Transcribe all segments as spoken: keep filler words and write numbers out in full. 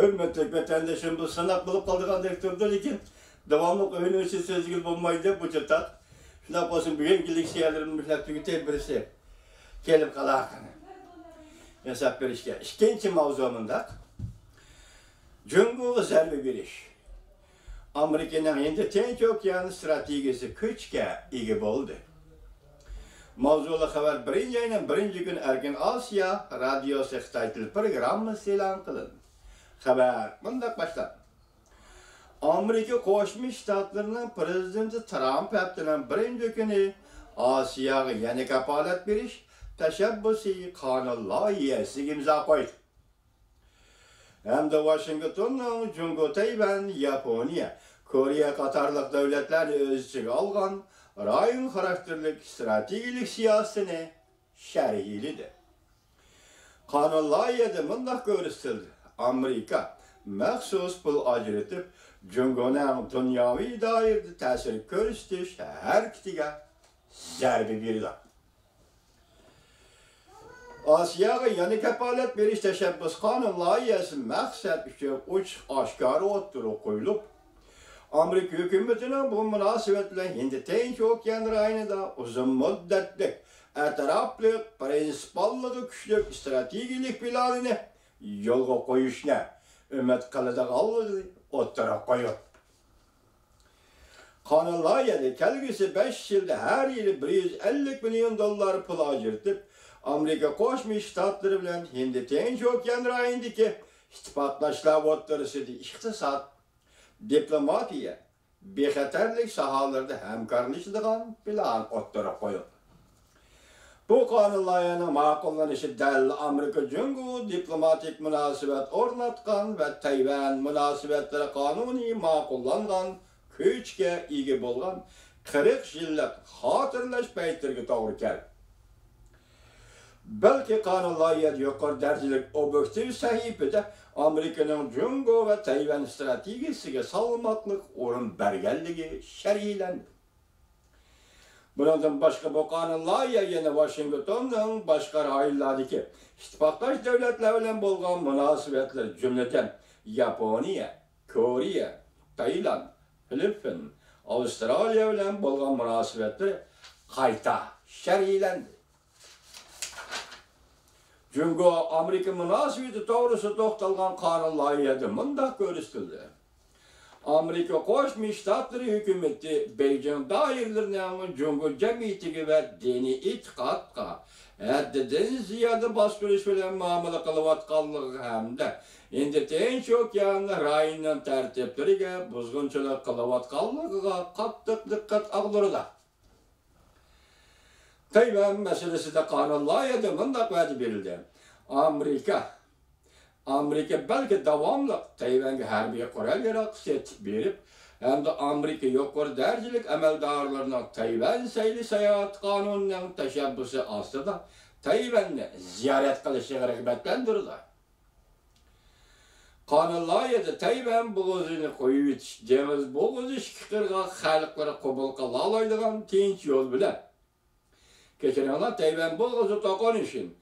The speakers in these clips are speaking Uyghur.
ھۆرمەتلىك ۋەتەندىشىم، بۇ سىناق بولۇپ قالىدىغاندەك تۇرىدۇ، لېكىن داۋاملىق ئۆينىڭ ئىچىدە سۆزلىگىلى بولمايدۇ دەپ بۇ چاتاق. شۇنداق بولسۇن، بۈگۈنكى لېكسىيەلىرىمنى مۇشۇنداق تۈگىتەي، بىرسى كېلىپ قالاقىنى ياساپ بېرىشكە. ئىككىنچى ماۋزۇ مۇنداق. جۇڭگوغا زەربە بېرىش. ئامېرىكىنىڭ ھىندى تىنچ ئوكيان ئىستراتېگىيىسى كۈچكە ئىگە بولدى. ماۋزۇلۇق خەۋەر بىرىنچى ئاينىڭ بىرىنچى كۈنى ئەركىن ئاسىيا رادىيوسى خىتاي تىلى پروگراممىسى ئېلان قىلىندى. خەۋەر مۇنداق باشلاندى. ئامېرىكا قوشما شتاتلىرىنىڭ پىرېزىدېنتى ترامپ ھەپتىنىڭ بىرىنچى كۈنى ئاسىياغا يەنە كاپالەت بېرىش تەشەببۇسى قانۇن لايىھەسىگە ئىمزا قويدى. ھەمدە ۋاشىنگتوننىڭ جۇڭگو، تەيۋەن، ياپونىيە، كورېيە قاتارلىق دۆلەتلەرنى ئۆز ئىچىگە ئالغان رايون خاراكتېرلىك ئىستراتېگىيەلىك سىياسىتىنى شەرھلىدى. قانۇن لايىھەدە مۇنداق كۆرسىتىلدى: ئامېرىكا مەخسۇس پۇل ئاجرىتىپ، جۇڭگونىڭ دۇنياۋى دائىرىدە تەسىر كۆرسىتىش ھەرىكىتىگە زەربە بېرىدۇ. ئاسىياغا يەنە كاپالەت بېرىش تەشەببۇس قانۇن لايىھەسى مەقسەت ئۈچۈن ئوچۇق ئاشكارا ئوتتۇرىغا قويۇلۇپ، ئامېرىكا ھۆكۈمىتىنىڭ بۇ مۇناسىۋەت بىلەن ھىندى تىنچ ئوكيان رايونىدا ئۇزۇن مۇددەتلىك، ئەتراپلىق، پىرىنسىپاللىقى كۈچلۈك ئىستراتېگىيەلىك پىلانىنى يولغا قويۇشنى ئۈمىد قىلىدىغانلىقىنى ئوتتۇرىغا قويۇپ، قانۇن لايىھەدە كەلگۈسى بەش يىلدا ھەر يىلى بىر يۈز ئەللىك مىليون دوللار پۇل ئاجرىتىپ، ئامېرىكا قوشما شتاتلىرى بىلەن ھىندى تىنچ ئوكيان رايونىدىكى ئىتتىپاقداشلار ئوتتۇرىسىدا ئىقتىساد، دىپلوماتىيە، بىخەتەرلىك ساھەلىرىدە ھەمكارلىشىدىغان پىلان ئوتتۇرىغا قويۇلدى. بۇ قانۇن لايىھەنىڭ ماقۇللىنىشى دەل ئامېرىكا جۇڭگو دىپلوماتىك مۇناسىۋەت ئورناتقان ۋە تەيۋەن مۇناسىۋەتلىرى قانۇنىي ماقۇللانغان كۈچكە ئىگە بولغان قىرىق يىللىق خاتىرىلەش پەيتلىرىگە توغرا كەلدى. بەلكى قانۇن لايىھەدە يۇقىرى دەرىجىلىك ئوبيېكتىپ سەھىپىدە ئامېرىكىنىڭ جۇڭگو ۋە تەيۋەن ئىستراتېگىيىسىگە سالماقلىق ئورۇن بەرگەنلىكى شەرھلەندى. بۇنىڭدىن باشقا، بۇ قانۇن لايىھە يەنە ۋاشىنگتوننىڭ باشقا رايونلاردىكى ئىتتىپاقداش دۆلەتلەر بىلەن بولغان مۇناسىۋەتلىرى، جۈملىدىن ياپونىيە، كورېيە، تايلاند، فىلىپپىن، ئاۋسترالىيە بىلەن بولغان مۇناسىۋەتلىرى قايتا شەرھلەندى. جۇڭگو ئامېرىكا مۇناسىۋىتى توغرىسىدا توختالغان قانۇن لايىھەدە مۇنداق كۆرسىتىلدى: ئامېرىكا قوشما شتاتلىرى ھۆكۈمىتى بېيجىڭ دائىرىلىرىنىڭ جۇڭگو جەمئىيىتىگە ۋە دىنىي ئېتىقادقا ھەددىدىن زىيادە باستۇرۇش بىلەن مۇئامىلە قىلىۋاتقانلىقى ھەمدە ھىندى تىنچ ئوكيان رايونىنىڭ تەرتىپلىرىگە بۇزغۇنچىلىق قىلىۋاتقانلىقىغا قاتتىق دىققەت ئاغدۇرىدۇ. تەيۋەن مەسىلىسىدە قانۇن لايىھەدە مۇنداق ۋەدە بېرىلدى: ئامېرىكا، ئامېرىكا بەلكى داۋاملىق تەيۋەنگە ھەربىي قورال-ياراغ سېتىپ بېرىپ ھەمدە ئامېرىكا يۇقىرى دەرىجىلىك ئەمەلدارلىرىنىڭ تەيۋەن سەيلە ساياھەت قانۇنىنىڭ تەشەببۇسى ئاستىدا تەيۋەننى زىيارەت قىلىشىغا رىغبەتلەندۈرىدۇ. قانۇن لايىھەدە تەيۋەن بوغۇزىنى قويۇۋېتىش، دېڭىز بوغۇزى ئىككى قىرغاق خەلقلىرى قوبۇل قىلالايدىغان تىنچ يول بىلەن، كەچۈرۈڭلار، تەيۋەن بوغۇزى توقۇنۇشىنى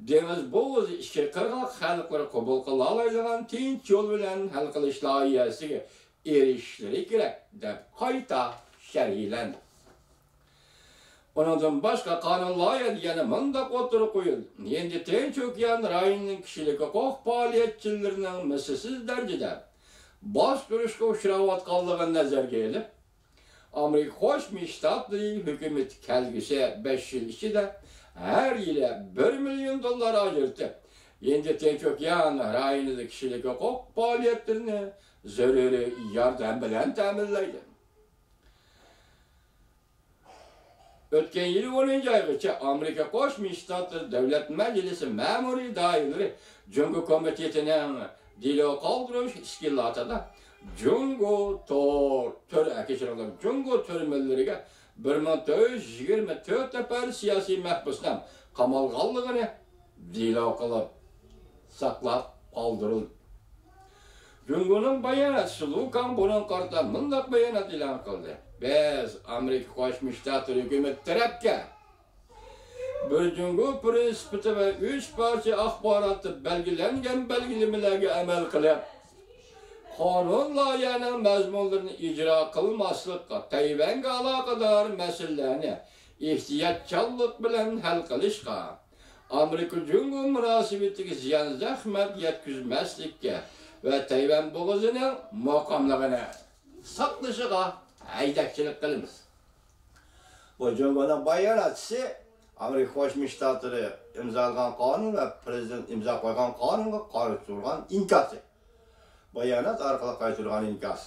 دېڭىز بوغۇزى ئىككى قىرغاق خەلقلىرى قوبۇل قىلالايدىغان تىنچ يول بىلەن ھەل قىلىش لايىھەسىگە ئېرىشىشلىرى كېرەك، دەپ قايتا شەرھلەندى. ئۇنىڭدىن باشقا، قانۇن لايىھەدە يەنە مۇنداق ئوتتۇرىغا قويۇلدى: ھىندى تىنچ ئوكيان رايونىنىڭ كىشىلىك ھوقۇق پائالىيەتچىلىرىنىڭ مىسلىسىز دەرىجىدە باستۇرۇشقا ئۇچراۋاتقانلىقىنى نەزەرگە ئېلىپ، ئامېرىكا قوشما شتاتلىرى ھۆكۈمىتى كەلگۈسى بەش يىل ئىچىدە ھەر يىلى بىر مىليون دوللار ئاجرىتىپ، ھىندى تىنچ ئوكيان رايونىدا كىشىلىك ھوقۇق پائالىيەتلىرىنى زۆرۈرىي ياردەم بىلەن تەمىنلەيدۇ. ئۆتكەن يىلى ئونىنچى ئايغىچە ئامېرىكا قوشما شتاتلىرى دۆلەت مەجلىسى مەمۇرىي دائىرىلىرى جۇڭگو كومىتېتىنىڭ دېلو قالدۇرۇش ئىسكىلاتىدا جۇڭگو تور، تۆر، كەچۈرۈڭلار، جۇڭگو تۈرمىلىرىگە بىر مىڭ تۆت يۈز يىگىرمە تۆت نەپەر سىياسىي مەھبۇسنىڭ قامالغانلىقىنى دېلو قىلىپ ساقلاپ قالدۇرۇلدى. جۇڭگونىڭ باياناتچىسى لۇ كاڭ بۇنىڭغا قارىتا مۇنداق بايانات ئېلان قىلدى: بىز ئامېرىكا قوشما شتاتلىرى ھۆكۈمىتى تەرەپكە بىر جۇڭگو پىرىنسىپىتى ۋە ئۈچ پارچە ئاخباراتتا بەلگىلەنگەن بەلگىلىمىلەرگە ئەمەل قىلىپ، قانۇن لايىھەنىڭ مەزمۇنلىرىنى ئىجرا قىلماسلىققا، تەيۋەنگە ئالاقىدار مەسىلىلەرنى ئېھتىياتچانلىق بىلەن ھەل قىلىشقا، ئامېرىكا جۇڭگو مۇناسىۋىتىگە زىيان زەخمەت يەتكۈزمەسلىككە ۋە تەيۋەن بوغۇزىنىڭ مۇقىملىقىنى ساقلىشىغا ھەيدەكچىلىك قىلىمىز. بۇ جۇڭگونىڭ باياناتچىسى ئامېرىكا قوشما شتاتلىرى ئىمزالىغان قانۇن ۋە پرېزىدېنت ئىمزا قويغان قانۇنغا قارشى تۇرغان ئىنكاسى. بايانات ئارقىلىق قايتۇرغان ئىنكاس.